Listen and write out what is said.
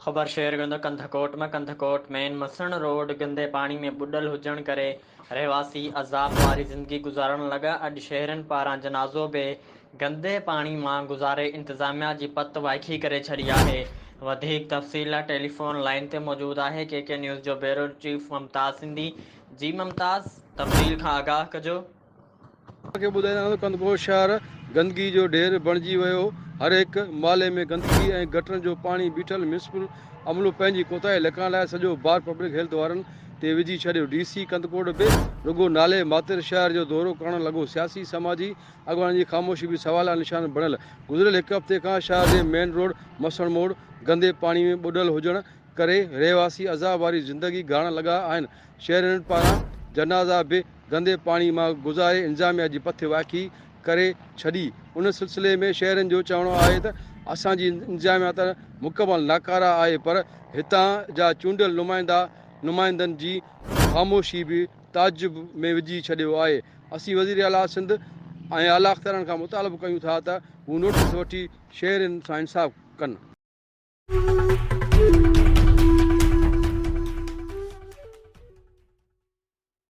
خبر شيئر ڪندو ڪنڌڪوٽ مان ڪنڌڪوٽ مين مسڻ روڊ گندي پاڻي ۾ ٻڏل هجڻ ڪري رهواسي عذاب واري زندگي گذارڻ لڳا اڄ شهرين پاران جنازو به گندي پاڻي مان گذاري انتظاميا جي پت وائکي ڪري ڇڏي آهي وڌيڪ تفصيل لاء ٽيليفون لائين تي موجود آهي ڪي ڪي نيوز جو بيورو چيف ممتاز سنڌي جي ممتاز تفصيل کان آگاهه ڪجو. اوهان کي ٻڌائينداسين ته ڪنڌڪوٽ شهر گندگي جو ڍير بڻجي ويو، هر هڪ محلي ۾ گندگي ۽ گٽرن جو پاڻي بيٺل، ميونسپل عملو پنهنجي ڪوتاهي لڪائڻ لاء سڄو بار پبلڪ هيلٿ وارن تي وجهي ڇڏيو، ڊي سي ڪنڌڪوٽ به رڳو نالي ماتر شهر جو دورو ڪرڻ لڳو، سياسي سماجي اڳواڻن جي خاموشي به سواليا نشان بڻيل، گذريل هڪ هفتي کان شهر جي مين روڊ مسڻ موڙ گندي پاڻي ۾ ٻڏل هجڻ ڪري رهواسي عذاب واري زندگي گهارڻ لڳا آهن، شهرين پاران جنازا به گندي پاڻي مان گذاري انتظاميا جي پٿ وائکي ڪري ڇڏي، ان سلسلي ۾ شهرين جو چوڻ آهي ته اسان جي انتظاميا ته مڪمل ناڪاره آهي پر هتان جا چونڊيل نمائندا نمائندن جي خاموشي به تعجب ۾ وجهي ڇڏيو آهي، اسين وزيراعليٰ سنڌ ۽ اعليٰ اختيارن کان مطالبو ڪيون ٿا ته هو نوٽيس وٺي شهرين سان انصاف ڪن.